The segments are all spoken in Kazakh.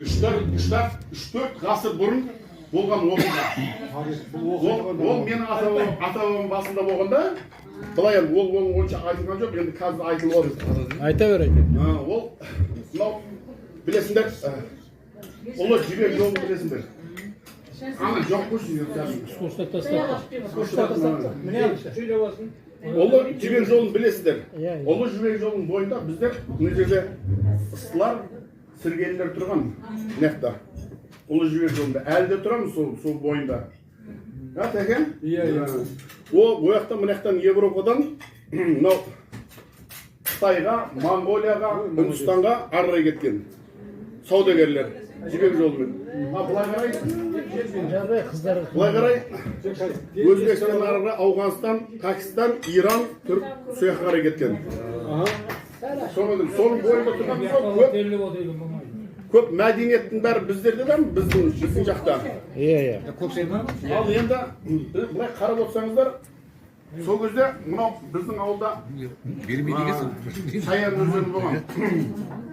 3-4 ғасыр бұрын болған оқиға. Ол менің ата бабам басында болғанда, былай енді ол онша айтылған жоқ, енді қазір айтылып отыр. Айта бер, айта бер. Ол мынау, білесіңдер, Ұлы Жібек жолын білесіңдер. Ана жоқ қой сендер қазір. Скотчтап тастапты. Ұлы Жібек жолын білесіздер. Иә. Ұлы Жібек жолының бойында біздер мына жерде ыстылар, сіргелілер тұрған мына жақта. Ұлы Жібек жолында әлі де тұрамыз сол бойында. А, Тәкен? Иә. Ол жақта, мына жақтан, Европадан мынау Қытайға, Моңғолияға, Үндістанға ары қарай кеткен саудагерлер Жібек жолымен. А былай қарай, Жағдай қыздар. былай қарай Өзбекстан, ары қарай Ауғанстан, Пәкістан, Иран, Түрік, сол жаққа қарай кеткен. Соның бойында тұрған көп көп мәдениеттің бәрі біздерде да, біздің жақта. Иә. Ал енді былай қарап отырсаңыздар, сол кезде мынау біздің ауылда Бермейді екенсің. Шаян өзені болған.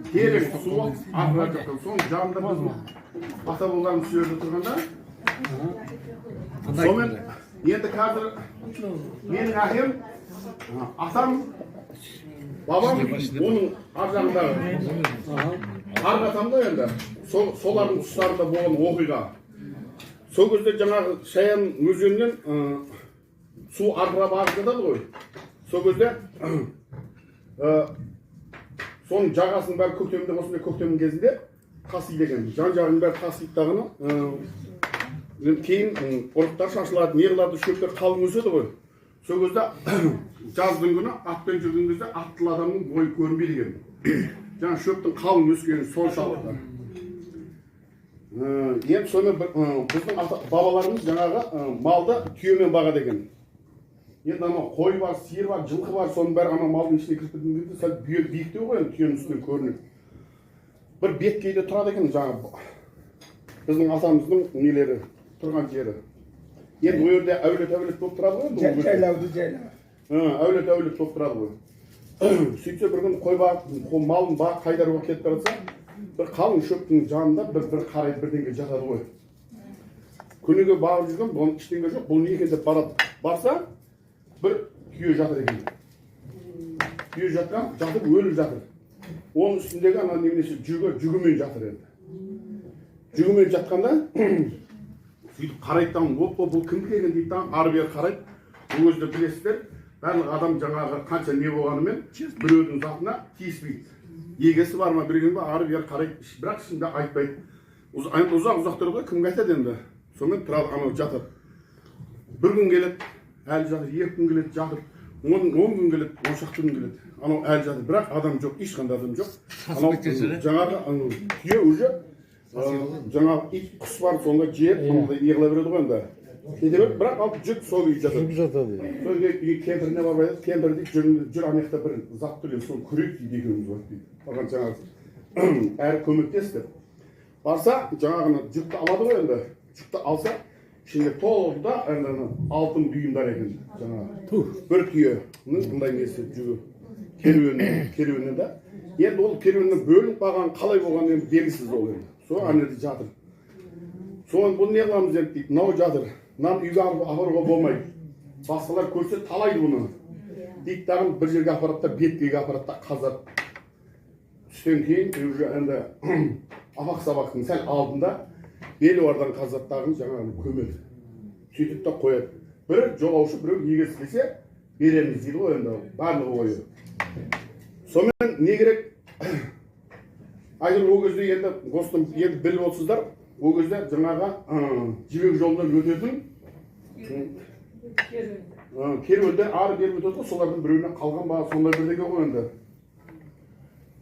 Терең суы ағып жатқан. Соның жанында біздің ата бабаларымыз сол жерде тұрғанда, сонымен енді қазір менің әкем, атам, бабам, оның ар жағындағы арғы атам да енді солардың тұстарында болған оқиға. Сол кезде жаңағы Шаян өзенінен су арқырап ағып жатады ғой. Сол кезде соның жағасының бәрі көктемде, осындай көктемнің кезінде тасиды екен. Жан жағының бәрі тасиды дағыны, енді кейін ұрықтар шашылады, не қылады, шөптер қалың өседі ғой. Сол кезде жаздың күні атпен жүрген кезде аттылы адамның бойы көрінбейді екен, жаңа шөптің қалың өскені соншалықты. Енді сонымен біздің бабаларымыз жаңағы малды түйемен бағады екен. Енді анау қой бар, сиыр бар, жылқы бар, соның бәрі анау малдың ішіне кіріп кеткен кезде сәл биіктеу ғой енді, түйенің үстінен көрінеді. Бір беткейде тұрады екен жаңағы біздің атамыздың нелері тұрған жері. Енді ол жерде әулет әулет болып тұрады ғой енді ол жерде. Жайлауды жайлау. Әулет әулет болып тұрады ғой. Сөйтсе, бір күні қой бағып, малын бағып, қайдаруға кетіп бара жатса, бір қалың шөптің жанында бір қарайды, бірдеңе жатады ғой. Күніге бағып жүрген, бұның ештеңе жоқ, бұл не екен деп барады. Барса, бір түйе жатыр екен. Түйе жатқан, жатып өліп жатыр. Оның үстіндегі ана неменесі, жүгімен жатыр енді. Жүгімен жатқанда сөйтіп қарайды да, опа, бұл кімдікі екен дейді да, ары бері қарайды. Ол кезде білесіздер, барлық адам жаңағы қанша не болғанымен біреудің затына тиіспейді. Егесі бар ма, білген ба, ары бері қарайды, бірақ ішінде айтпайды. Енді ұзақ ұзақ тұрады ғой, кімге айтады енді. Сонымен тұрады, анау жатады. Бір күн келеді, әлі жатыр, 2 күн келеді, жатыр. 10 күн келеді, 10 шақты күн келеді. Анау әлі жатыр, бірақ адам жоқ, ешқандай адам жоқ. Анау жаңағы анау түйе уже жаңағы ит құс бар, сонда жеп, андай не қыла береді ғой енді. Кете береді, бірақ алып жүк сол күйі жатады. Жүк жатады. Сол үйге кемпіріне барып айтады, кемпір дейді, жүр, жүр, ана жақта бір зат тұр енді, соны көрейік дейді екеуміз барып дейді. Маған жаңағы әрі көмектес деп. Барса, жаңағыны жүкті алады ғой енді. Жүкті алса, ішінде толы да енді ана алтын бұйымдар екен жаңағы. Бір түйенің мындай несі, жүгі. Керуені да. Енді ол керуеннен бөлініп қалған, қалай болғаны енді белгісіз ол енді. Сол ана жерде жатыр. Соны бұл не қыламыз енді дейді, мынау жатыр. Мынаны үйге алып апаруға болмайды. Басқалар көрсе, талайды бұны. Дейді дағы, бір жерге апарады да, беткейге апарады да қазады. Түстен кейін уже енді апақ сабақтың сәл алдында белуардан қазады дағы, жаңағы көмеді. Сөйтіп та қояды. Бір жолаушы біреу егесі келсе, береміз дейді ғой енді, барлығы ойы. Сонымен не керек? Әйтеуір ол кезде енді осыны енді біліп отырсыздар, ол кезде жаңағы Жібек жолынан өтетін керуендер ары бері өтеді ғой, солардың біреуінен қалған ба, сондай бірдеңе ғой енді.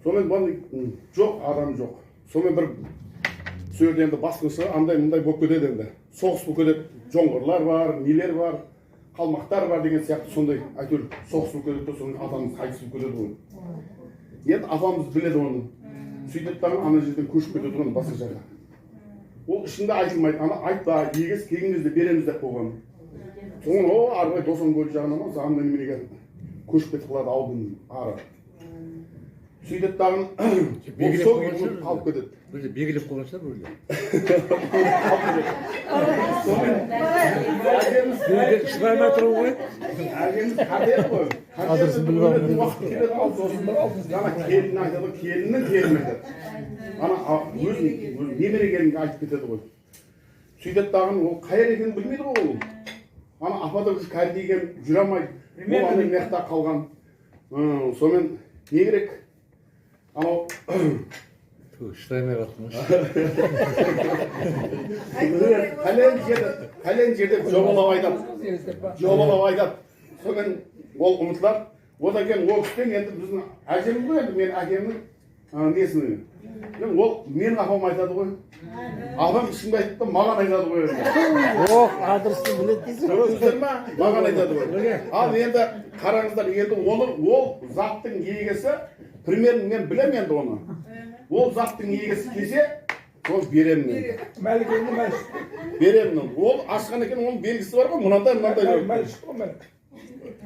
Сонымен бұны жоқ, адам жоқ. Сонымен бір сол жерде енді басқыншы андай мындай болып кетеді енді. Соғыс болып кетеді. Жоңғарлар бар, нелер бар, қалмақтар бар деген сияқты, сондай әйтеуір соғыс болып кетеді да, соны атамыз қайтыс болып кетеді ғой. Енді апамыз біледі оны. Сөйтеді дағы, ана жерден көшіп кетеді ғой басқа жаққа. Ол ішінде айтылмайды. Ана айтпа, егес келген кезде береміз деп қойған. Соны о ары қарай Досан көлі жағына ма, андай неменеге көшіп кетіп қалады ауылдың ары. Сөйтеді дағы, ол Белгілеп сол қойған күйі шығар. қалып кетеді. Бұл жерде белгілеп қойған шығар бұл жерде. Сонымен әкеміз Шыға алмай тұр ғой. Әкеміз қартаяды ғой. Адресін біліп алу Өлетін уақыт келеді ғой. Сосын ана келініне айтады ғой, келіннің келініне айтады, ана өзінің немере келінге айтып кетеді ғой. Сөйтеді дағы, ол қай жер екенін білмейді ғой. Ол ана апа да уже кәрдиген, жүре алмайды. Ол ана мына жақта қалған. Сонымен не керек, анау Шыдай алмай қалыппын. Пәлен жерде жобалап айтады, жобалап айтады. Сонымен ол ұмытылады. Одан кейін ол кісіден енді біздің әжеміз ғой, енді менің әкемнің несін, енді ол менің апам айтады ғой. Апам ешкімге айтпайды да, маған айтады ғой енді. Ох, адресін біледі дейсің. Көрдіңіздер ма, маған айтады ғой. Ал енді қараңыздар, енді оны, ол заттың егесі примерно мен білемін. Енді оны, ол заттың егесі келсе, сол беремін енді. Мәлік енді, Мәлік. Беремін. Ол ашқан екен, оның белгісі бар ғой, мынандай, мынандай. Мәлік қой, Мәлік.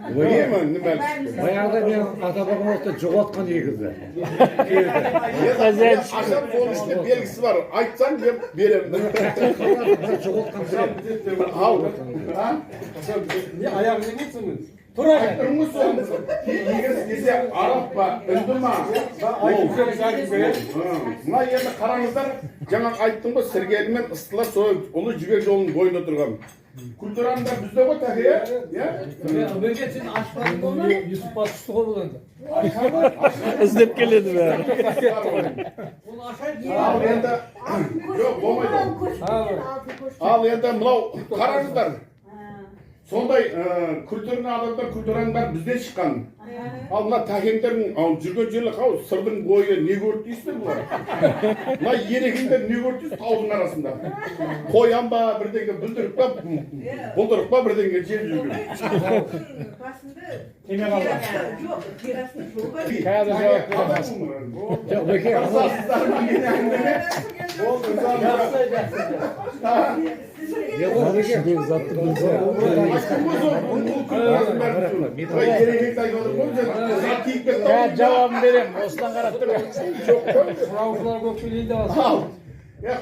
Не ма, не Мәлік? Баяғыда менің ата бабам уақытта жоғалтқан егізді. Енді ашамын, соның ішінде белгісі бар, айтсаң, мен беремін. Жоғалтқан білемін. Ал а? Не аяғы не болды сонымен? Тұр әлі. Айтып тұрмын ғой, соны егесі келсе, араб па, үнді ма ол. Айтып беріңіз, айтып беріңіз. Мына енді қараңыздар, жаңа айттым ғой, Сіргелі мен Ыстылар сол Ұлы Жібек жолының бойында тұрған. Культураның да бізде ғой, тәке, иә? Өмерге, сен ашпадың ғой ма? Юсуп бас түсті ғой бұл енді. Іздеп келеді бәрі. Оны ашайық. Ал енді жоқ, болмайды ол. Ал енді мынау қараңыздар, сондай культурный адамдар, культураның бәрі бізден шыққан. Ал мына тәкеңдердің ал жүрген жері қау, Сырдың бойы, не көрді дейсіздер бұлар? Мына ерекеңдер не көрді дейсіз? Таудың арасында қоян ба, бірдеңе, бүлдірік па, бұлдырық па, бірдеңе жеп жүрген. Басында Кеме қалды. Жоқ, жер астында жол бар. Қазір жауап беремін. Жоқ, бөке. Ырзасыздар ма менің әңгімеме? Болды, ырзамын. Ішіндегі затты білсе. Айттым ғой, сол бұл культураның бәрі. Мына ерекеңді айтып отыр ғой, зат киіп кетті. Қазір жауабын беремін. Осыдан қарап тұр. Жоқ қой. Сұраушылар көп сөйлейді. Ал. Е,